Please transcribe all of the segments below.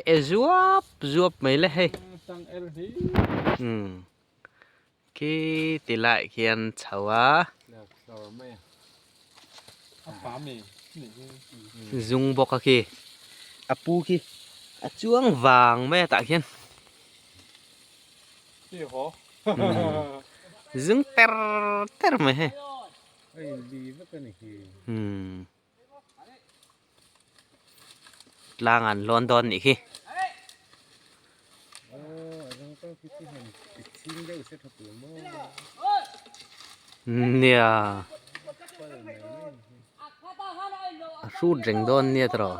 e zuap zuap mai le hei. Umm khi ti lai khian chho a. Zung bawk a khi a pu khi a chuang vang mai a tah khian. Zung ter ter mai hei. Umm. Tlang an lawn dawn nih khi. Nia. A hrut reng dawn nia tawh.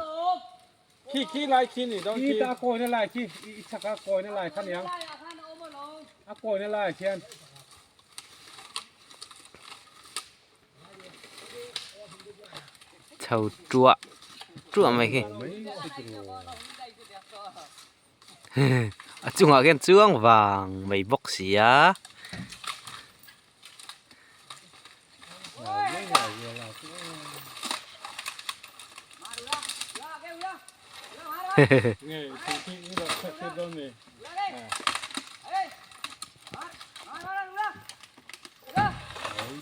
Khi khi lai khi ni dawn khi. Ta kawi na lai khi i chak a kawi na lai kha niang. A kawi na lai khian. Chho tuah tuah mai khi a chungah khian chuang vang mai bawk si a.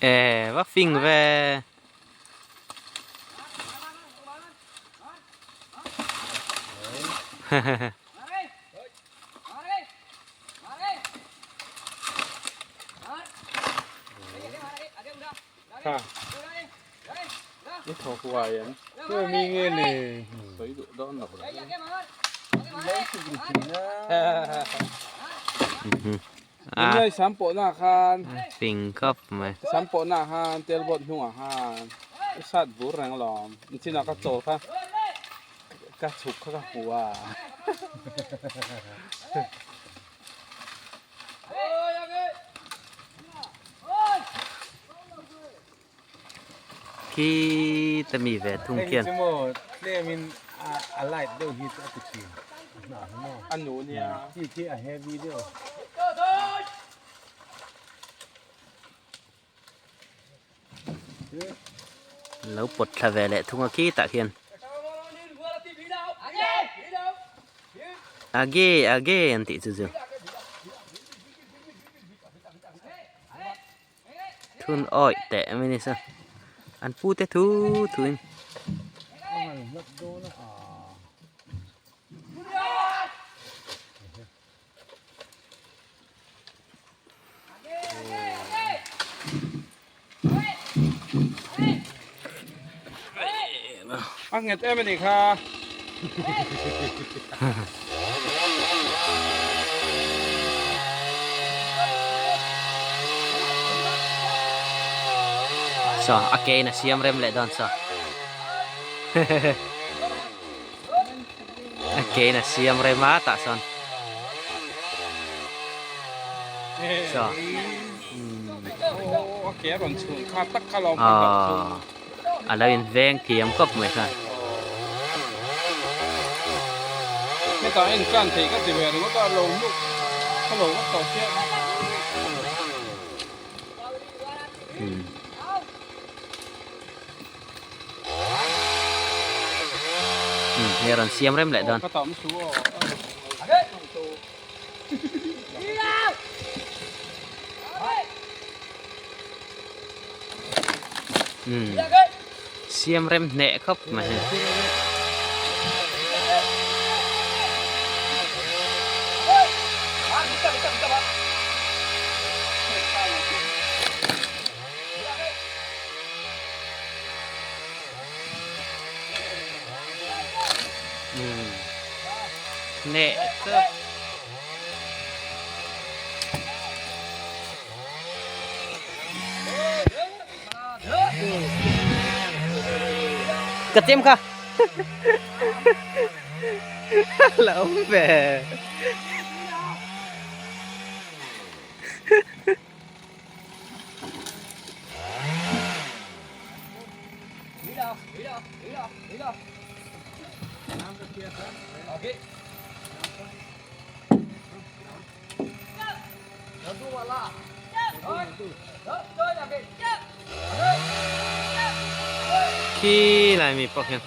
E va fing ve. Ngai sam pawh na khan fing khawp mai sam pawh na khan tel bawt hnungah khan i sat bur reng alawm nichinah ka chawl kha ka chhuk kha ka hmu a. Khi ta mi ve thung khian. Hei chu maw tlemin a light deuh hi chu a ti thin a hnah hi maw. A nu nia. Khi khi a heavy deuh. Lo pawt thla ve leh thung a khi tah khian. Age age an tih chu chu. Thun awih teh mai ni sa an pu te thu thu in. A nghet em a nih kha. Saw a ke in a siam rem leh dawn saw. A ke in a siam rem a tah sawn. Saw. A ke a rawn chhun kha tak kha lo. A lo in veng thiam khawp mai kha. Hetah en kan thei ka ti ve ringawt a lo hnuk ka lo vak tawh chiah. Hei a rawn siam rem leh dawn. Ka tam su aw. Siam rem hneh khawp mai hei. Hneh khawp. Ka chem kha. Là ông về. Khi lai mi pawh hian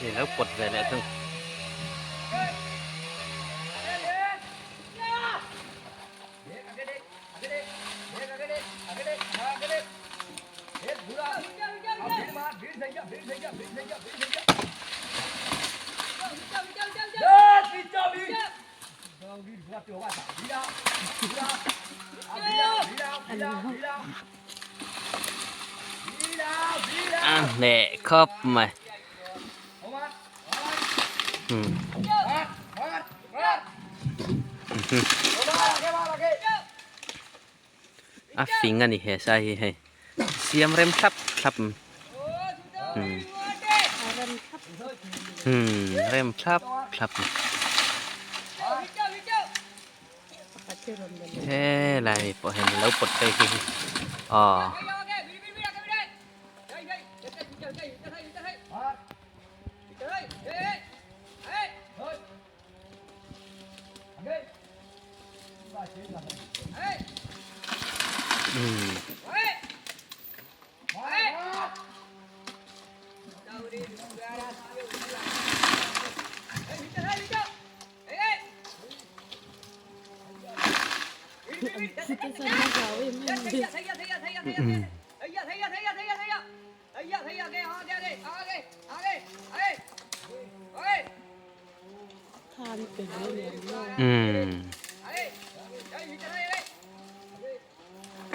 mi lo pawt ve leh thung. A hneh khawp mai a fing a ni he sai hi hei siam rem thlap thlap rem thlap thlap helai pawh hian lo pawt phei khi aw.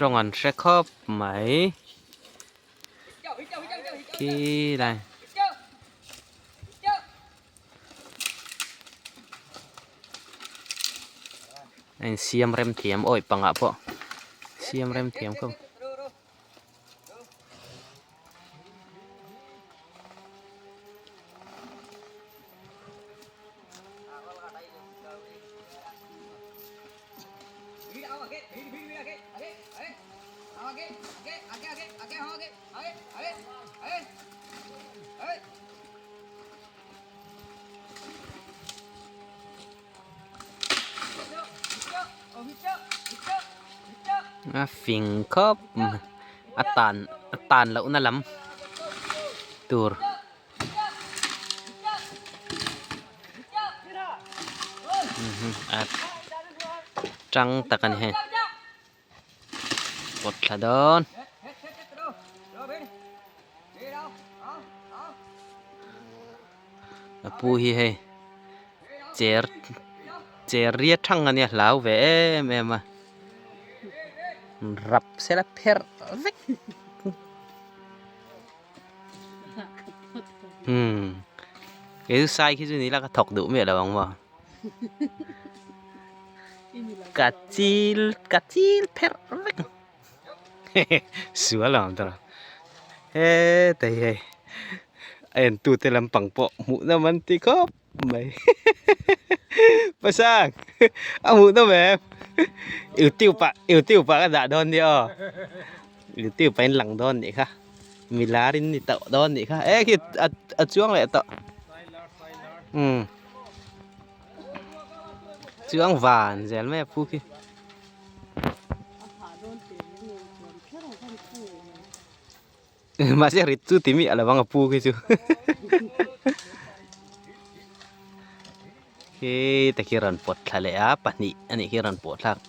Tawng an hre khawp mai khi này a insiam rem thiam awih pangah pawh siam rem thiam khawp. A fing khawp mai a tan a tan loh na lam tur. A tang tak a ni hei pawt thla dawn. A pu hi hei cher cher ria thang a nia hlau ve em em a rap sela pherh vek. Umm kei chu sai khi chu ni la ka thawk duh miah lo ang maw ka chil ka chil pherh vek sual ang tawh hetai hei a entu te lampang pawh hmuh nawm an ti khawp mai pasang a hmuh nawm em youtube ah youtube ah ka dah dawn nia aw youtube ah in lang dawn nih kha milar in ni tawh dawn nih kha e khi a chuang leh tawh umm chuang van zel mai a phu khi. Mahse rit chu ti miah lo ang a pu khi chu khi te khi rawn pawt thla leh a pahnih a nih khi rawn pawh thlak.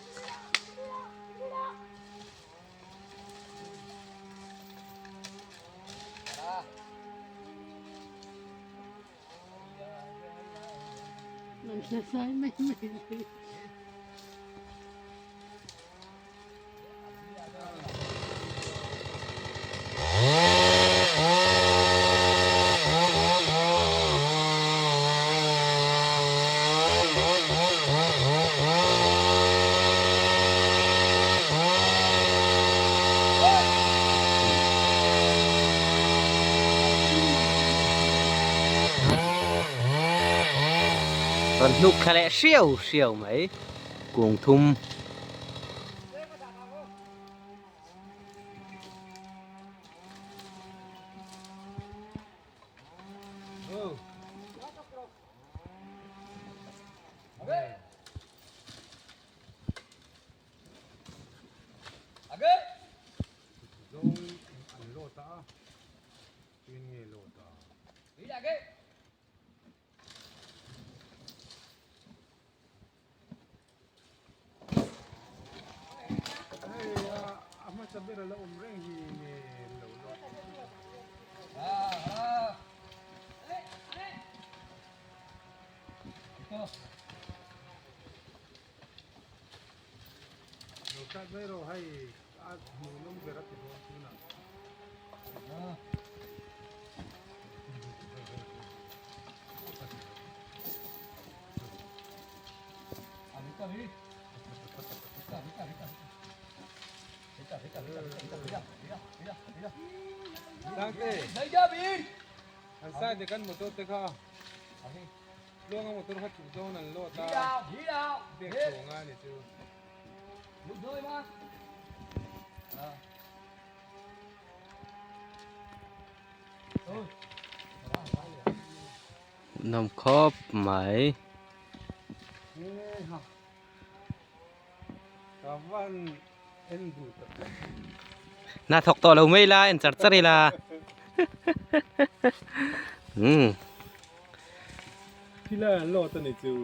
Rawn hnuk thla leh hriau hriau mai kung thum. Start mai rawh hei a hmuhnawm ber a ti dawn tunah. An side kan motor te kha tluanga motor kha chhuk dawn an load a biak chhung a ni chu. Nawm khawp mai. Na thawk tawh lo mai la en char char ila. Thila an lawt a ni chu.